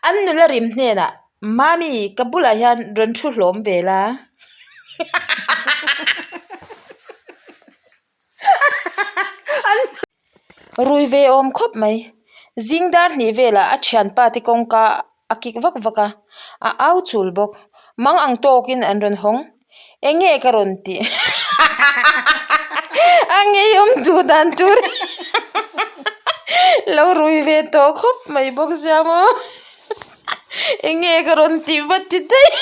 An nula rim hnenah, Mami, ka bulah hian rawn thu hlawm ve la. An rui ve awm khawp mai. Zing dar hnih velah a thianpa te kawngka a kik vak vak a, a au chul bawk. Mang ang tawkin an rawn hawng. Eng nge ka rawn tih? A ngeiawm duh dan tur lo rui ve tawh khawp mai bawk sia maw. Eng nge ka rawn tih vat ti daih.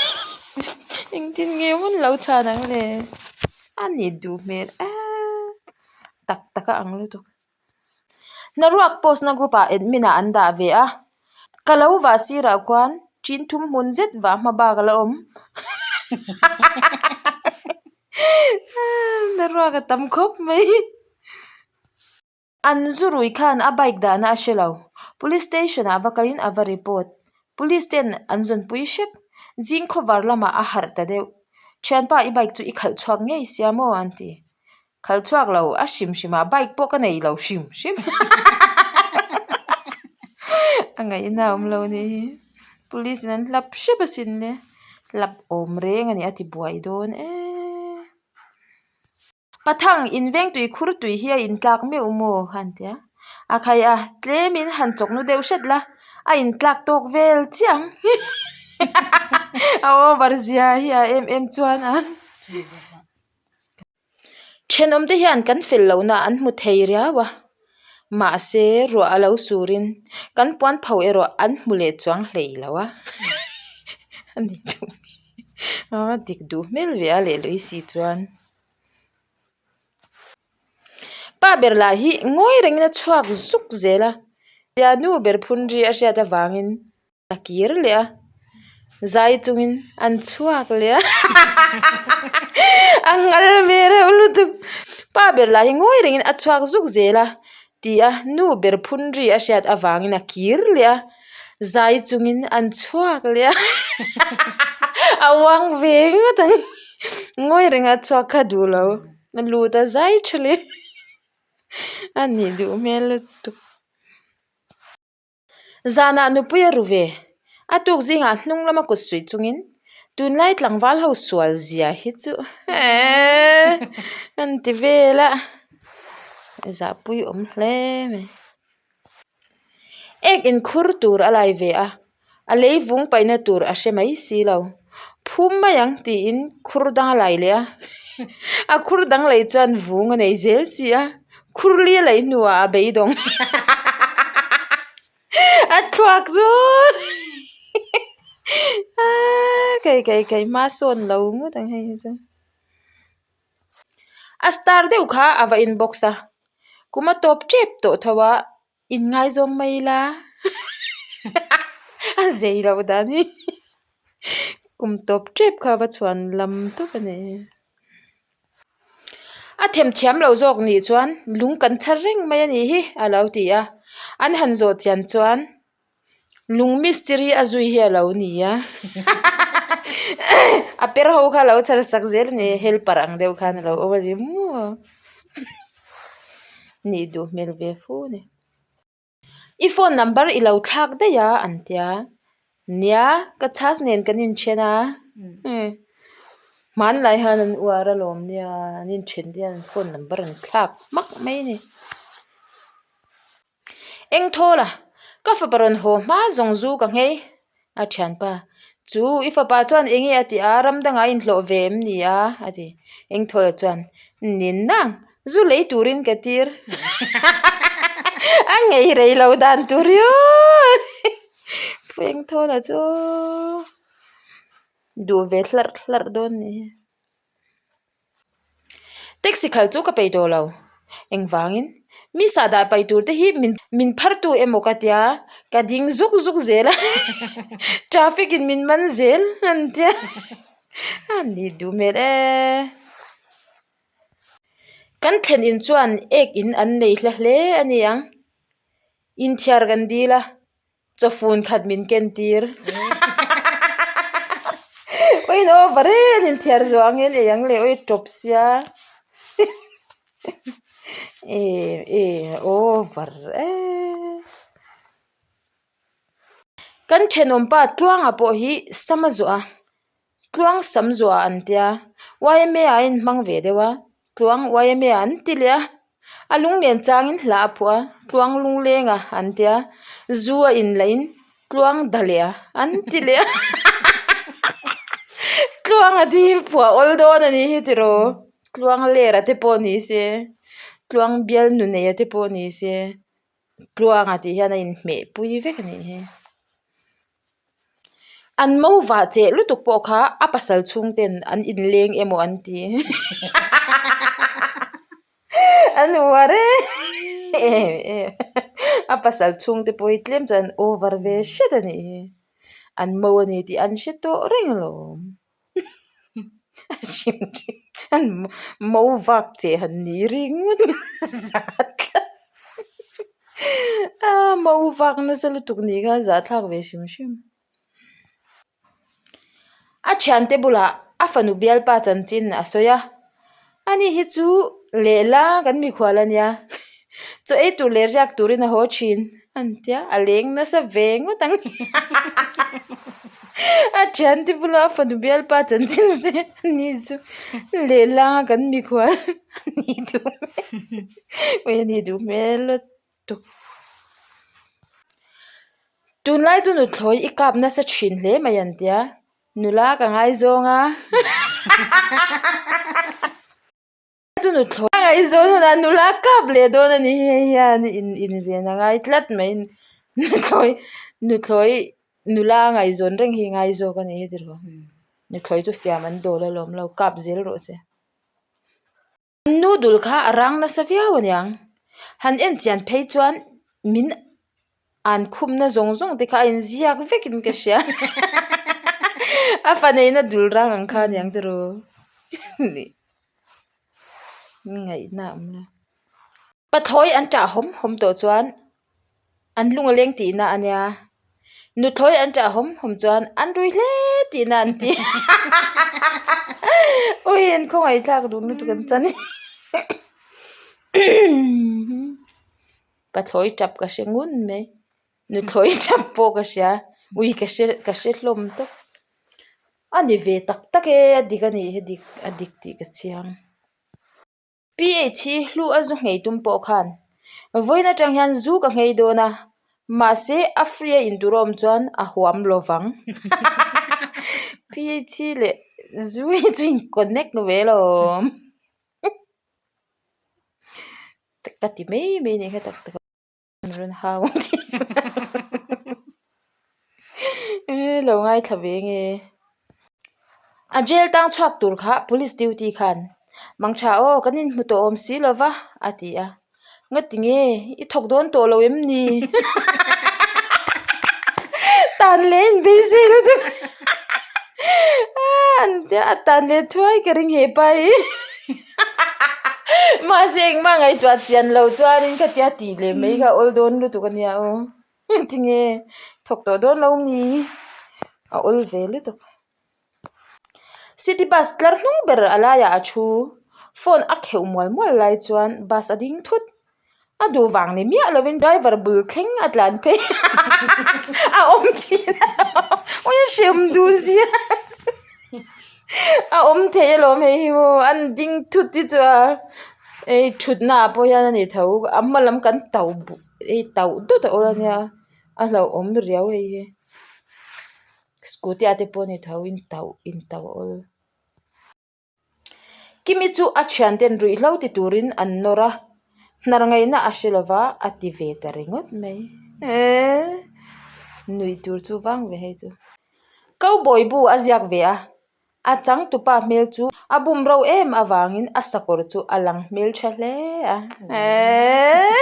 Engtin nge maw lo chhan ang le? A ni duh hmel e tak tak a ang lutuk. Hnaruak post na group ah admin ah an dah ve a ka lo vah sirah khuan chin thum hmun zet vah hma bak a la awm hnaruak a tam khawp mai an zu rui khan a bike dahna a hre lo police station ah va kalin a va report police ten an zawnpui hrep zing khawvar lamah a harh ta deuh thianpa i bike chu i khalh chhuak ngei sia maw an ti. Khalh chhuak lo a hrim hrim a bike pawh ka nei lo hrim hrim a ngaihna a awm lo ni hi police in an hlap hrep asin le hlap awm reng a ni a ti buai dawn eee pathang in veng tui khur tui hi a in tlak meuh maw kha an ti a a khai a tlem in han chawknu deuh hret la a in tlak tawk vel chiah ang a over zia hi a em em chuan a. Thenawmte hian kan fel lohna an hmu thei riau a, mahse ruah a lo surin kan puan pho erawh an hmu leh chuang hlei lo a, a ni duh a dik duh hmel ve a leh lui si chuan. Pa ber lah hi ngawi rengin a chhuak zuk zel a, tia nu ber phun ri a hriat avangin. A kir leh a, zai chungin an chhuak leh a a nghal ve reuh lutuk. Pa ber lah hi ngawi rengin a chhuak zuk zel a ti a, nu ber phun ri a hriat avangin a kir leh a, zai chungin an chhuak leh a a uang ve ngawt ang. Ngawi renga chhuak kha duh lo, a lut a zai tha leh a nih duh hmel lutuk. Zanah nupui a ru ve. A tuk zingah hnung lama kut suih chungin tunlai tlangval ho sual zia hi chu eeee an ti vel a, zahpui awm hle mai. Ek inkhur tur a lai ve a, a lei vung paihna tur a hre mai si lo. Phum mai ang tiin khur dang a lai leh a, a khur dang lei chuan vung a nei zel si a, khur li a laih hnuah a beidawng a thluak chu kai kai kai hma sawn lo ngawt ang hei hi chu. A star deuh kha a va inbox a, kum a tawp tep tawh tho a. In ngaizawng mai ila a zei loh dan hi kum tawp tep kha va chhuan lam tawp a ni. A themthiam lo zawk nih chuan lung kan chhar reng mai a nih hi a lo ti a, an han zawh chian chuan lung mistiri a zui hi a lo ni a a per ho kha a lo chhar sak zel a ni helper ang deuh khan a lo awm a ni maw. Nih duh hmel ve fu a ni. I phone number i lo thlak daih a an tia. Nia, ka chhas nen kan inthen a. Hmanlai hian an uar alawm nia, an inthen te hian an phone number an thlak hmak mai a ni. Eng thawl a, ka fapa rawn haw hma zawng zu ka nghei a thianpa. Chu i fapa chuan eng nge a ti a, ram dangah a inhlawh ve em ni a? a ti. Eng thawl a chuan, Nin nang, zu lei turin ka tir. A ngei rei lo dan tur riau. Pu eng thawl a chu duh ve hlarh hlarh dawn ni hi. Taxi khalh chu ka peih tawh lo. Engvangin? Mi sahdah paih tur te hi min min phar tu emaw ka tia ka ding zuk zuk zel a traffic in min man zel an tia a ni duh hmel e. Kan thlen in chuan ek in an nei hla hle a ni ang. Inthiar kan dil a. Chawfun khat min ken tir. Ui no va reng in thiar zuah ang hian ei ang le ui tawp sia. E e over e. Kan thenawmpa Tluanga pawh hi sam a zuah a, Tluang sam zuah an tia, yma ah a inhmang ve deuh a, Tluang yma an ti leh a, a lunglen changin hla a phuah a, Tluang lunglenga an tia, zu a inlahin Tluang da leh a an ti leh a, Tluanga te hi phuah awl dawn a nih hi tiraw, Tluang lera te pawh ni se, Tluang bialnu neia te pawh ni se. Tluanga tih hian a inhmeh pui vek a nih hi. An mo vah cheh lutuk pawh kha a pasal chhung ten an inleng emaw an ti. An uar em em a pasal chhung te pawh hi tlem chuan an over ve hret a nih hi. An mo a ni tih an hre tawh reng alawm. Mo vak che han ni ringawt zah tlat a mo vak nasa lutuk ni kha zahthlak ve hrim hrim. A thiante bulah a fanu bialpa chanchin a sawi a ani hi chu lehla kan mikhual a nia chaw ei tur leh riak turin a haw thin. An tia a leng nasa ve ngawt ang a thiante bula a fanu bialpa chanchin se ani chu lehlang a kan mikhual ani duh hmel ui ani duh hmel lutuk. Tunlai chu nuthlawi i kap nasa thin hle mai an tia nula ka ngaizawng a. Chu nuthlawi a ngaihzawn hunah nula kap leh dawn a ni hei hian in inven a ngai tlat mai nuthlawi nuthlawi nula a ngaihzawn reng hi ngai zawk a ni hi tiraw nuthlawi chu fiam an dawl alawm lo kap zel rawh se. Noodle kha a rang nasa viau aniang han en chian phei chuan min an khumna zawng zawng te kha a inziak vekin ka hria a fa neihna dul rang ang kha aniang tiraw. Ngaihna a awm lo. Pathlawi an ṭah hawm hawm tawh chuan an lung a leng tihna a nia. Nuthlawi an ṭah hawm hawm chuan an rui hle tihna an ti. Ui an khawngaihthlak dun lutuk an chan hi. Pathlawi ṭap ka hre ngun mai. Nuthlawi ṭap pawh ka hria. Ui ka hre ka hre hlawm tawp. A ni ve tak tak e a dik a nih hi dik a dik tih ka chiang. PH hi hlu a zu nghei tum pawh khan vawiin atang hian zu ka nghei dawn a mahse a free a intur a awm chuan a huam lo vang. PH hi leh zu hi chu in connect ve alawm ka ti mai mai a nih kha tak tak a. An rawn hau ang tih lo ngaithla ve nge. A jail tang chhuak tur kha police duty khan mangtha aw kan inhmu tawh awm si lo va a ti a. Ngati nge i thawk dawn tawh lo em ni? Tan leh in beisei lutuk an tia a tan leh thuai ka ring hepa hi. Mahse engmah ngaihtuah chian lo chuanin khatia tih leh mai kha awl dawn lutuk a nia aw tinge thawk tawh dawn lo ni a awl ve lutuk. City bus tlar hnung ber a laiah a thu phone a kheuh mual mual lai chuan bus a ding thut. A duh vang ni miah lovin driver bul thleng a tlan phei a awm thin a ui a hrem duh zia chu a awm thei alawm hei hi maw an ding thut hi chu a hei thutna ah pawh hian a ni tho a hma lam kan tauh hei tauh dawt a awl ania a hlauhawm riau hei hi scooty ah te pawh a ni tho in tauh in tauh a awl. Kimi chu a thianten ruihhlo ti turin an nawr a, hnar ngaihna a hre lova a ti ve ta ringawt mai. Eee nuih tur chu vang ve hei chu. Cowboy bu a ziak ve a, a changtupa hmel chu a bum ro em avangin a sakawr chu a lang hmel tha hle a. Eee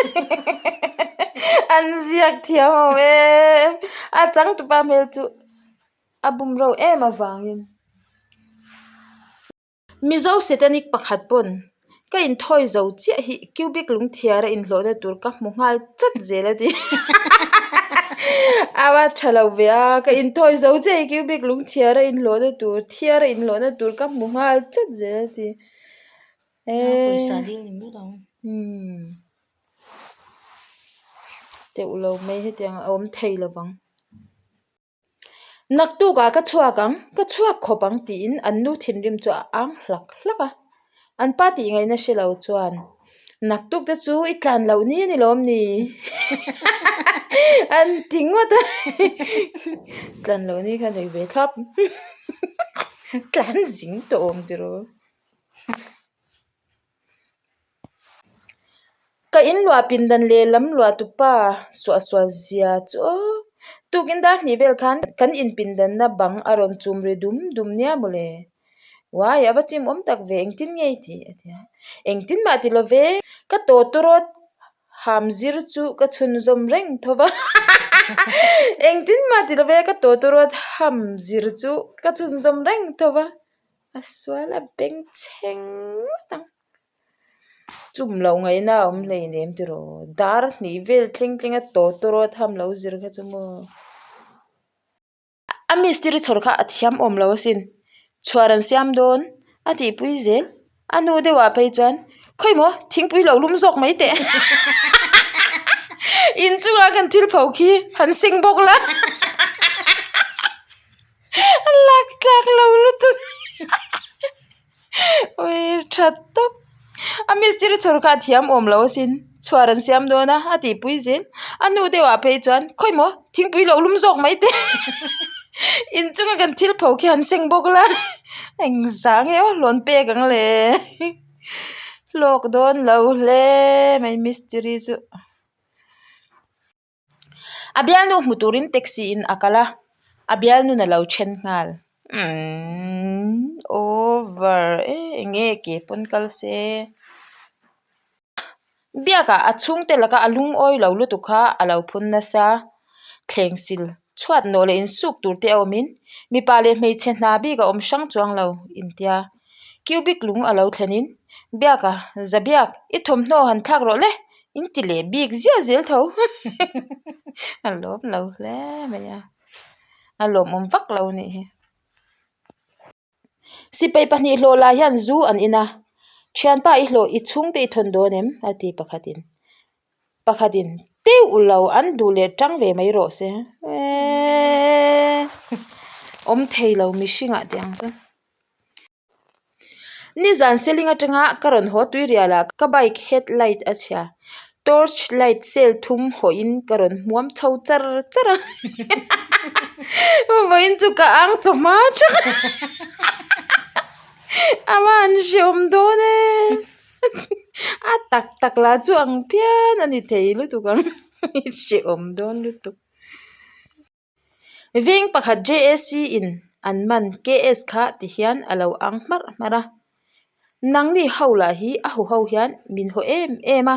an ziak thiam awm em a changtupa hmel chu. A bum ro em avangin Mizo Satanic pakhat pawn ka inthawi zo chiah hi cubic lungthiara inhlawhna tur ka hmu nghal chat zel a ti. A va tha lo ve a, ka inthawi zo chiah hi cubic lungthiara inhlawhna tur thiara inhlawhna tur ka hmu nghal chat zel a ti. Pawisa dil ni mai lo. Umm teuh lo mai hetiang a awm thei lovang. Naktukah ka chhuak ang, ka chhuak khawp ang tiin an nu thinrim chu a ang hlak hlak a. An pa tih ngaihna hre lo chuan, Naktuk te chu i tlan loh ni a ni lawm ni? An ti ngawt a. Tlan loh ni kha nei ve thlap. Tlan zing tawh awm tiraw. Ka in luah pindan leh lam luah tupa suahsual zia chu aw. Tukin dar hnih vel khan kan in pindanna bang a rawn chum ri dum dum nia mawle. Uai a va chim awm tak ve engtin nge i tih a ti a. Engtin mah ti lo ve ka tawtawrawt ham zir chu ka chhunzawm reng tho va. Engtin mah ti lo ve ka tawtawrawt ham zir chu ka chhunzawm reng tho va. A sual a beng chheng ngawt ang. Chum loh ngaihna a awm hleinem tiraw. Dar hnih vel thleng thleng a tawtawrawt ham lo zir kha chu maw. A mistiri chhawr kha a thiam awm lo asin. Chhuar an siam dawn a tihpui zel. A nu deuhah phei chuan khawi maw thingpui lo lum zawk mai teh. Inchungah kan thil pho khi han seng bawk la. A lak tlak lo lutuk ui tha tawp a mistiri chhawr kha a thiam awm lo asin chhuar an siam dawn a a tihpui zel a nu deuh ah phei chuan khawi maw thingpui lo lum zawk mai teh inchunga kan thil pho khi han seng bawk la engzah nge aw hlawn pek ang le hlawk dawn lo hle mai mistiri chu. A bialnu hmu turin taxi in a kal a, a bialnun a lo then nghal. Umm over e enge ke pawn kal se. Biakah a chhungte laka a lungawi lo lutuk kha a lo phun nasa. Thleng sil chhuat nawh leh insuk tur te a awmin mipa leh hmeichhe hna bik a awm hrang chuang lo intia. Cubic lung a lo thlenin Biaka Zabiak i thawmhnaw han thlak rawh le. In ti leh bik ziah zel tho a lawm lo hle mai a a lawmawm vak lo a nih hi sipai pahnih hlawh lah hian zu an in a thianpa i hlawh i chhungte i thawn dawn em a ti pakhatin pakhatin teuh lo an duh leh tang ve mai rawh se eeee awm thei lo mihringah tih ang chuan. Nizan seling atanga ka rawn haw tuirial ah ka bike head light a chhia torch light cell thum hawhin ka rawn hmuam chho char char a vawiin chu ka ang chawhma thlak a va han hrehawm dawn e a tak tak lah chu ang phian a ni thei lutuk ang hrehawm dawn lutuk. Veng pakhat JAC in an man KS kha ti hian a lo ang hmarh hmarh a. Nangni ho lah hi a hu ho hian min haw em em a,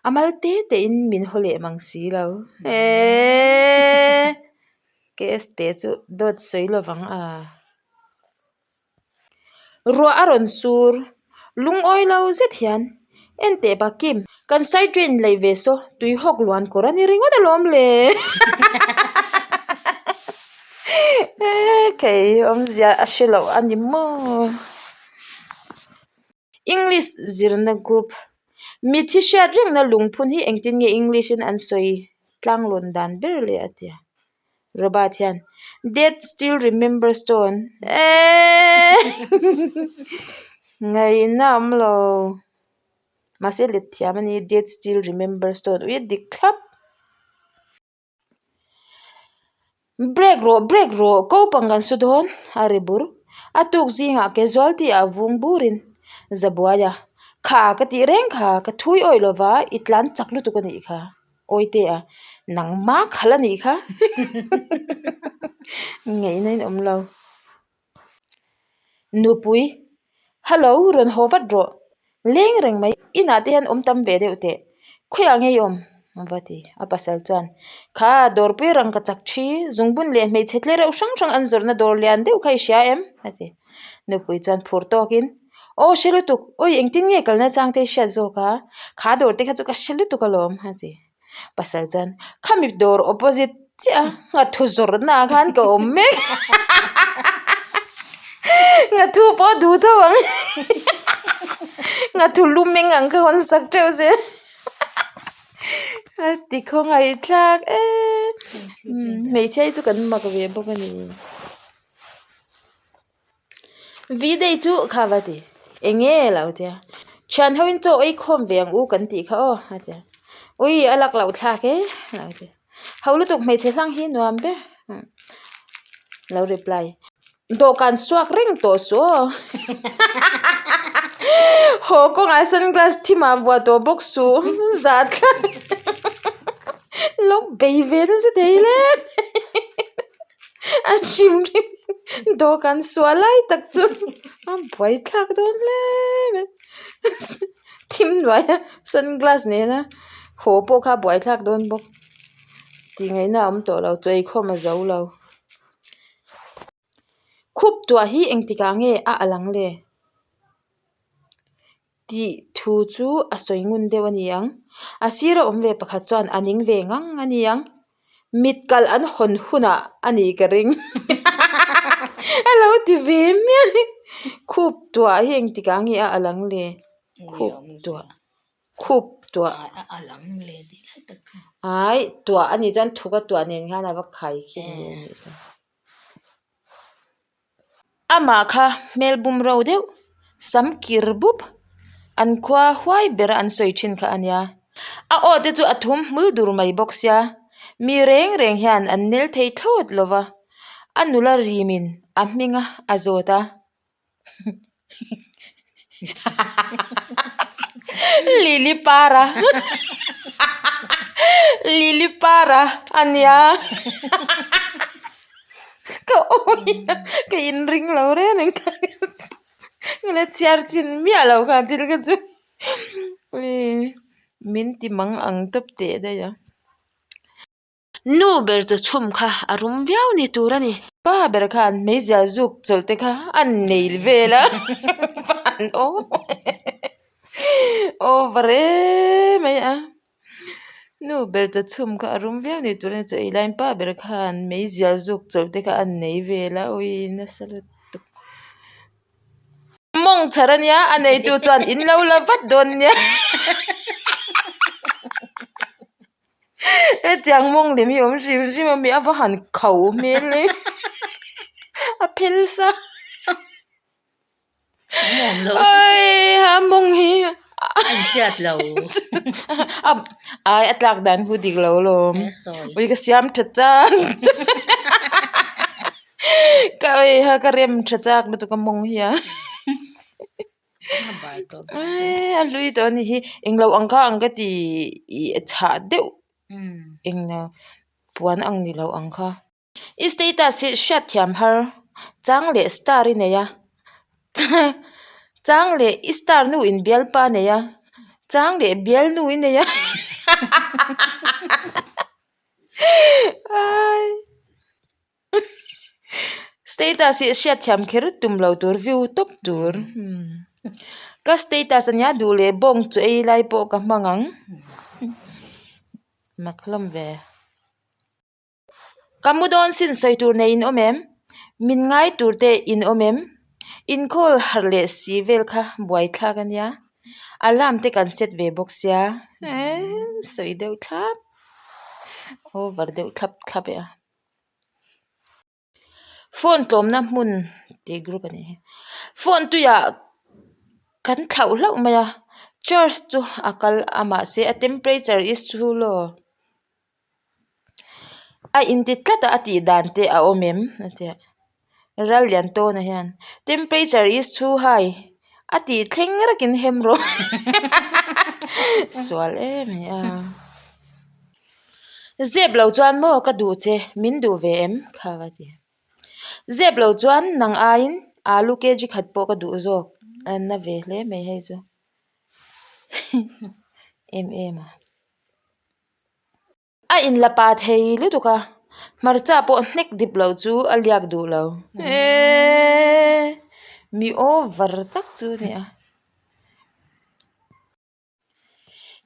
a mal te te in min haw leh mang si lo. Eeeee KS te chu dawt sawi lovang a. Ruah a rawn sur lungawi lo zet hian en teh pa Kim kan side train lei ve saw tui hawk luan kawr a ni ringawt alawm le kei awmzia a hre loh a ni maw English zirna group mithi hriat rengna lungphun hi engtin nge English in an sawi tlanglawn dan ber le a ti a. Robert hian Dead still remember stone eeeee ngaihna a awm lo mahse let thiam a ni dead still remember stone ui a dik thlap break rawh break rawh ko pang kan su dawn a ri bur a tuk zingah casualty ah vung burin zabuai a kha ka tih reng kha ka thui awih lova i tlan chak lutuk a nih kha. Awite a, nangma khalh a nih kha ngaihna in awm lo. Nupui, Hello, rawn haw vat rawh. Leng reng mai, inah te hian awm tam ve deuh teh. Khawiah nge i awm? A va ti. A pasal chuan, Kha, dawrpui rang ka chak thi, zungbun leh hmeichhe tle reuh hrang hrang an zawrhna dawr lian deuh kha i hria em? A ti. Nupui chuan phur tawkin, Aw hre lutuk, awi engtin nge kalna chang te i hriat zawk a, kha dawr te kha chu ka hre lutuk alawm a ti. Pasal chuan, Khami dawr opposite chiah a, nghathu zawrhna ah khan ka awm mek nghathu pawh a duh tho ang nghathu lumeng ang kha hawn sak teuh zel a ti khawngaih thlak e hmeichhia hi chu kan mak ve bawk a ni. V-day chu kha va ti. Eng nge lo tia. Thian ho in chaw ei khawm ve ang u kan tih kha aw a ti a. Ui a lak loh thlak e a lo ti. Ho lutuk hmeichhe hlang hi nuam ber lo reply. Dawhkan suak reng tawh suh aw. Haw kawngah sunglass thimah vuah tawh bawk suh zah thlak lo bei ve nasa thei hle a hrim hrim dawhkan suah lai tak chu a buai thlak dawn hle mai thim hnuaia sunglass nena haw pawh kha a buai thlak dawn bawk tih ngaihna a awm tawh lo chaw eikhawm a zo lo. Khup tuah hi engtikah nge a alang le? Tih thu chu a sawi ngun deuh a ni ang. A sira awm ve pakhat chuan a ning ve ngang a ni ang. Mit kalh an hawn hunah a nih ka ring. A lo ti ve miah. Khup tuah hi engtikah nge a alang le? Khup tuah. Khup tuah. A alang le tih lai tak kha. Ai, tuah a nih chuan thuk a tuah nen khan a va khai khi a nih chu. Amah kha hmel bum ro deuh, sam kir bup, an khua huai bera an sawi thin kha a nia. A aw te chu a thum hmul dur mai bawk sia, mi reng reng hian an nel thei thlawt lo va, a nula rimin a hminga a zawt a. Lily para Lily para a nia ka awi a ka inring lo reng reng kha ka chhiar chin miah lo kha thil kha chu min ti mang ang tawp teh daih a. Nu ber chaw chhum kha a rum viau ni tur a ni. Pa ber khan meizial zuk chawlh te kha a nei vel a an over em mai a. Nu ber chaw chhum kha a rum viau ni tur a ni chaw ei laiin pa ber khan meizial zuk chawlh te kha a nei vel a awii nasa lutuk. Mawng chhar a nia a neitu chuan in lo la vat dawn nia. Hetiang mawng lem hi a awm hrim hrim a mi a va han kho hmel e a phel sa a mawng hi a intiat lo ai a tlak dan hu dik lo alawm ui ka siam tha chak ka ka rem tha chak lutuk a mawng hi a. A hlui tawh a ni hi englo ang kha ang ka ti ih chhah deuh englo puan ang ni lo ang kha i status hi hriat thiam har chang leh star i nei a chang leh i star nu in bialpa a nei a chang leh bialnu i nei a Status hi hriat thiam kher tum lo tur view tawp tur ka status ania duh leh bawng chu ei lai pawh ka hmang ang mak hlawm ve ka mu dawn sin sawi tur nei in awm em min ngai tur te in awm em inkhâwl harh leh si vel kha buaithlak ania alarm te kan set ve bawk sia eee sawi deuh thlap over deuh thlap thlap e a. Phone tlawmna hmun tih group a nih hi phone tuiah kan thlauh hlauh mai a charge chu a kal a mahse a temperature is too low a inti tlat a a tih dan te a awm em a tia. Ral lian tawn ah hian temperature is too high a tih thleng rakin hem rawh sual em a ni a zep lo chuan maw ka duh che min duh ve em kha va ti zep lo chuan nang aiin alu kg khat pawh ka duh zawk a na ve hle mai hei chu em em a. A inla pa thei lutuk a, hmarcha pawh hnek dip loh chu a liak duh lo. Eeeee mi over tak chu a ni a.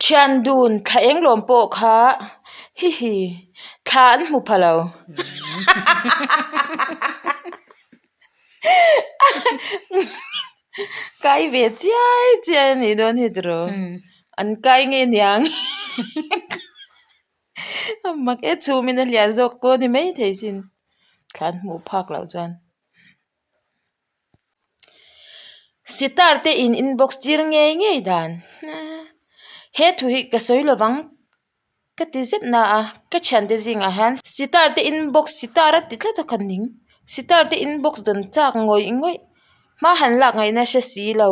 Thian dun thla eng lawm pawh kha hihi thla an hmu pha lo. Kai ve chiai chiai a nih dawn hi tiraw an kai nge niang a mak e chhum in a hliah zawk pawh a ni maithei sin thlan hmuh phak loh chuan. Sitar te in inbox tir ngei ngei dan. He thu hi ka sawi lovang ka ti zet na a, ka thiante zingah hian sitar te inbox sitar a ti tlat a ka ning. Sitar te inbox dawn chak ngawih ngawih hma han lak ngaihna hre si lo.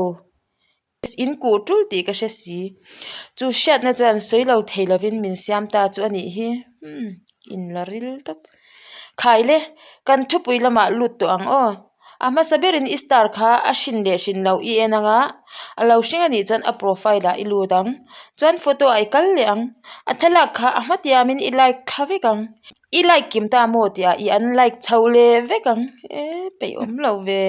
In kuh tul tih ka hre si. Chu hriatna chuan sawi lo thei lovin min siam ta chu a nih hi. Umm in la ril tawp. Khai le, kan thupui lamah lut tawh ang aw. A hmasa berin i star kha a hrin leh hrin loh i en anga, a lo hring a nih chuan a profile ah i lut ang. Chuan photo ah i kal leh ang. A thlalak kha a hmatiamin i like thla vek ang. I like kim ta maw tih ah i unlike chho leh vek ang e peih awm lo ve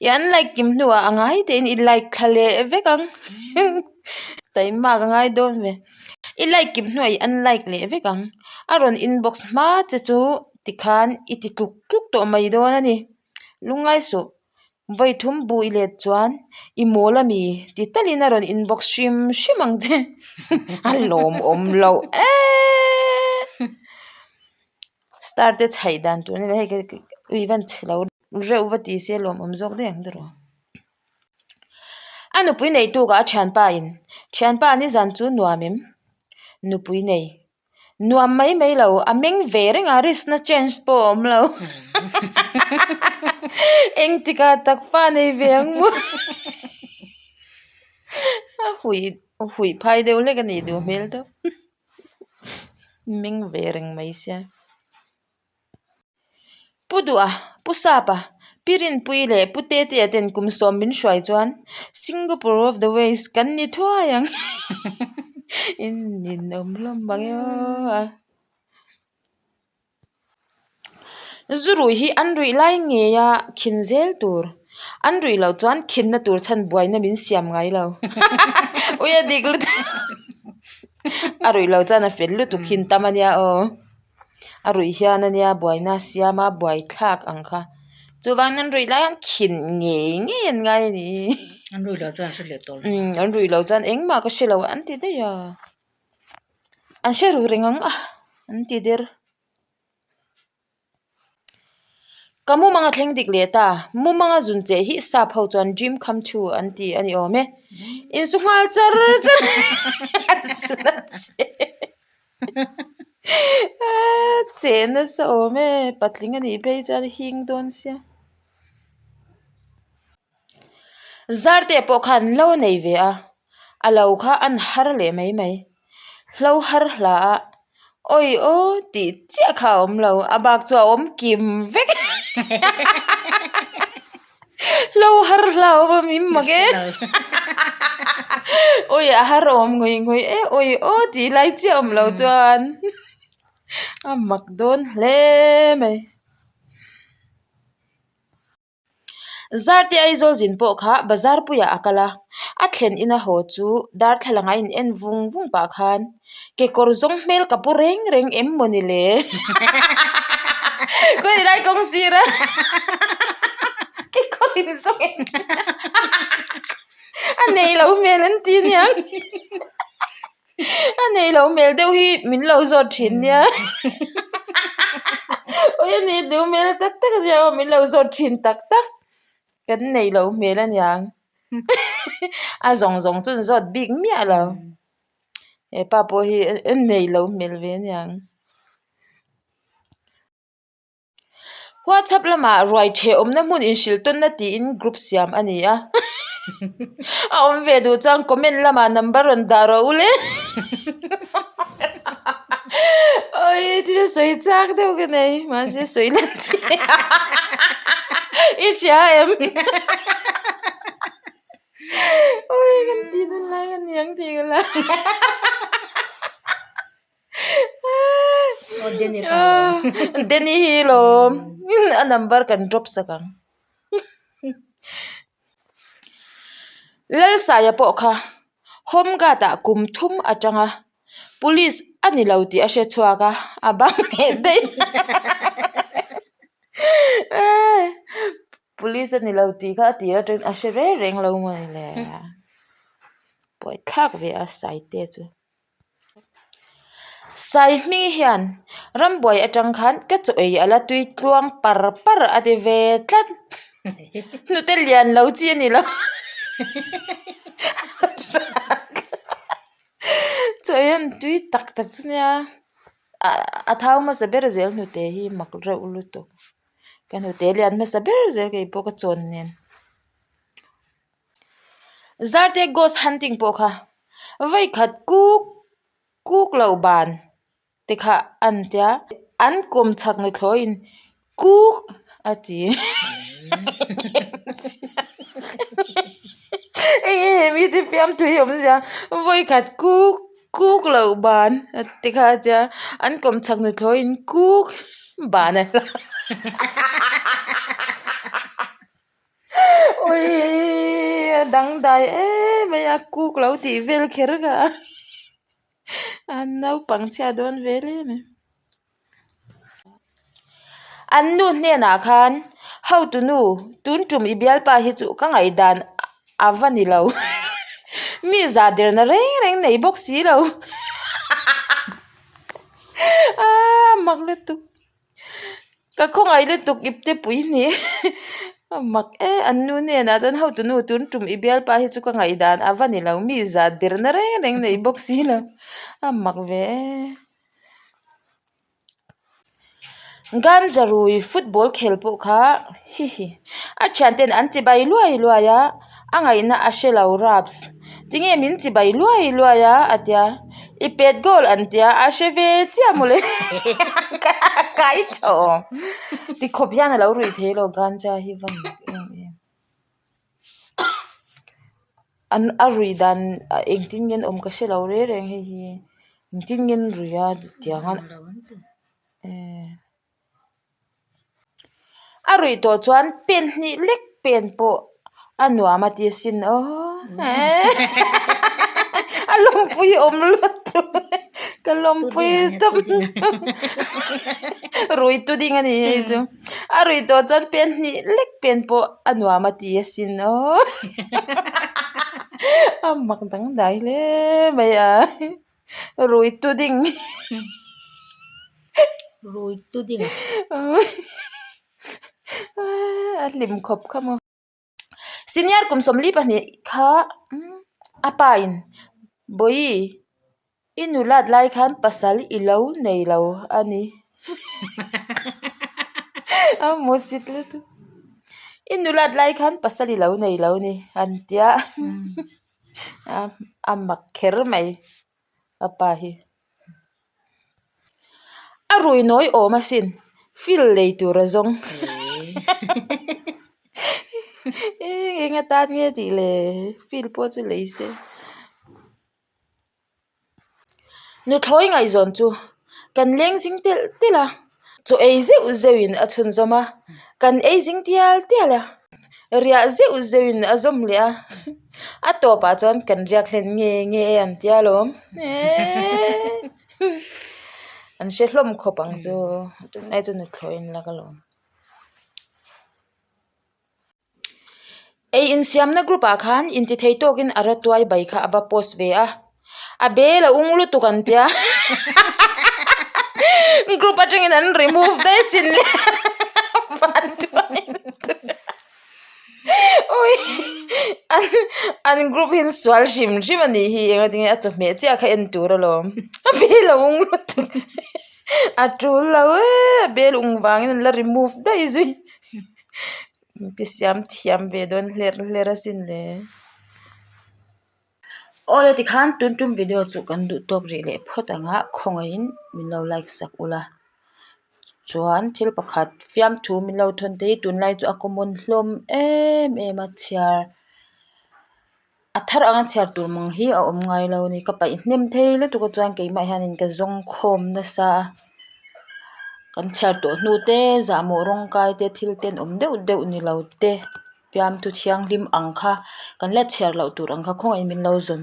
i unlike kim hnuah a ngai tein i like thla leh vek ang taihmak a ngai dawn ve i like kim hnuah i unlike leh vek ang a rawn inbox hma che chu tikhan i ti tluk tluk tawh mai dawn a ni lungngai suh. Vawi thum bu i let chuan i mawl a mi ti talin a rawn inbox hrim hrim ang che a lawmawm loh eee star te chhaih dan tur a ni hei ui van chhe lo reuh va ti se lawmawm zawk daih ang tiraw a nupui nei tukah a thianpa in thianpa nizan chu nuam em nupui nei. Nuam mai mai lo, a meng ve reng a, risk na chance pawh a awm lo. Engtikah tak fa nei ve ang maw? A huih huih phai deuh hlek a nih duh hmel deuh. Meng ve reng mai sia. Pu Duha, Pu Sapa, Pi Rinpuii leh Pu Tetea ten kum sawm min hruai chuan Singapore of the West kan ni thuai ang in ninawm hlawm mang e aw a. Zu ruih hi an ruih lai ngeia khin zel tur. An ruih loh chuan khinna tur chhan buaina min siam ngai lo. Ui a dik lutuk. A ruih loh chuan a fel lutuk khin tam a nia aw. A ruih hian ania buaina siam a buai thlak ang kha chuvangin an ruih lai hian khin ngei ngei an ngai a ni. An ruih loh chuan an hre leh tawh lo. Umm an ruih loh chuan engmah ka hre lo an ti daih a an hre ru reng ang a an ti der. Ka mumanga thleng dik leh ta, mumanga zun che hi sap ho chuan dream come true an ti a ni awm e. Insu nghal char char a zun a che che nasa awm e, patling a nih phei chuan hing dawn sia. Zarte pawh khan lo nei ve a, a lo kha an har leh mai mai. Hlo har hla a, awi aw tih chiah kha a awm lo, a bak chu a awm kim vek. Hlo har hla a awm a min mak e. Awi a har awm ngawih ngawih e, awi aw tih lai chiah a awm lo chuan a mak dawn hle mai. Zarte Aizawl zin pawh kha bazar puiah a kal a, a thlen ina haw chu darthlalang a in en vung vung pah khan kekawr zawng hmel ka pu reng reng em maw ni le? Khawi lai kawng sir a kekawr in zawng em a nei lo hmel an ti aniang. A nei lo hmel deuh hi min lo zawt thin nia awi a ni duh hmel tak tak ania aw min lo zawt thin tak tak kan nei lo hmel aniang a zawng zawng chu an zawt bik miah lo hepa pawh hi a nei lo hmel ve aniang. WhatsApp lamah ruai ṭheh awmna hmun inhrilh tawnna tiin group siam a ni a. A awm ve duh chuan comment lamah number rawn dah rawh u le. Awii thil sawi chak deuh ka nei mahse sawi lan chi i hria em? Awii kan tih dun lai ka ni ang tih ka la. Denny hi lawm a number kan drop sak ang Lalsaia pawh kha home guard ah kum thum atanga police a ni lo tih a hre chhuak a a bang leh daih police a ni lo tih kha a tir atangin a hre reng reng lo maw le buaithlak ve a Saite chu. Sai hming hian rambuai atang khan ka chaw ei a la tui tluang par par a ti ve tlat. Hnute lian lo chi a ni lo. Chaw ei an tui tak tak chu nia a thau hmasa ber zel hnute hi mak reuh lutuk ka hnute lian hmasa ber zel kei pawh ka chawn nen. Zarte ghost hunting pawh kha vawikhat kuk kuk loh ban te kha an tia an kawm chhak nuthlawiin kuk a ti eng nge he mite fiamthu hi awm zia vawikhat kuk kuk loh ban te kha a tia an kawm chhak nuthlawiin kuk ban a hla Awii a dangdai em mai a kuk lo tih vel kher kha a naupang chhia dawn vel em em. An nu hnenah khan hotu nu tun tum i bialpa hi chu ka ngaihdan a va ni lo mi zah derna reng reng nei bawk si lo aa mak lutuk. Ka khawngaih lutuk ipte pui ni a mak e an nu hnenah chuan hotu nu tun tum i bialpa hi chu ka ngaihdan a va ni lo mi zah derna reng reng nei bawk si lo a mak ve e. Ganja rui football khel pawh kha hihi a thianten an chibai luai luai a a ngaihna a hre lo raps tinge min chibai luai luai a a tia i pet goal an tia a hre ve chiah mawle a kai tha awm tikhawp hian a lo ruih thei lo ganja hi va mak em em an a ruih dan engtin nge an awm ka hre lo reng reng hei hi engtin nge an ruih a tiang a A ruih tawh chuan pen hnih lek pen pawh a nuam a ti asin aw a lawmpui awm lutuk ka lawmpui tawp rui tu ding a ni hei chu a ruih tawh chuan pen hnih lek pen pawh a nuam a ti asin aw a mak dangdai hle mai a. Rui tu ding. Rui tu ding. A hlim khawp kha maw. Senior kum 42 kha a pa in Bawihi i nulat lai khan pasal i lo nei lo a ni. A hmusit lutuk. I nulat lai khan pasal i lo nei lo a ni an tia. A mak kher mai a pa hi a rui nawi awm asin feel lei tur a zawng eng eng atan nge tih le feel pawh chu lei se. Nuthlawi ngaihzawn chu kan leng zing telh telh a, chaw ei zeuh zeuh in a chhunzawm a, kan ei zing tial tial a, riah zeuh zeuh in a zawm leh a, a tawpah chuan kan riak hlen nge nge e an tia alawm eeee an hre hlawm khawp ang chu tunlai chu nuthlawi an lak alawm. Ei insiamna group ah khan intithei tawkin a ratuai bai kha a va post ve a, a bel a ung lutuk an tia group atangin an remove daih asin le an group hi an sual hrim hrim a nih hi engatinge a chawhmeh chiah kha en tur alawm a bel a ung lutuk a tul lo e a bel ung vangin an la remove daih zui. Inti siam thiam ve dawn hlerh hlerh asin le. Awle tikhan tun tum video chu kan duh tawk rih leh phawt ang a khawngaihin min lo like sak ula chuan thil pakhat fiamthu min lo thawn te hi tunlai chu a common hlawm em em a chhiar a thar anga chhiar tur mang hi a awm ngai lo a ni ka paih hnem thei lutuk a chuan keimah hianin ka zawng khawm nasa a kan chhiar tawh hnu te zahmawh rawng kai te thil tenawm deuh deuh ni lo te fiamthu thianghlim ang kha kan la chhiar loh tur ang kha khawngaihin min lo zawn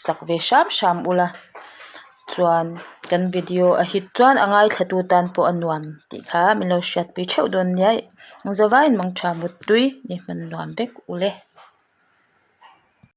sak ve hram hram ula chuan kan video a hit chuan a ngaithla tu tan pawh a nuam tih kha min lo hriatpui theuh dawn nia zavaiin mangtha muttui ni hman nuam vek ule.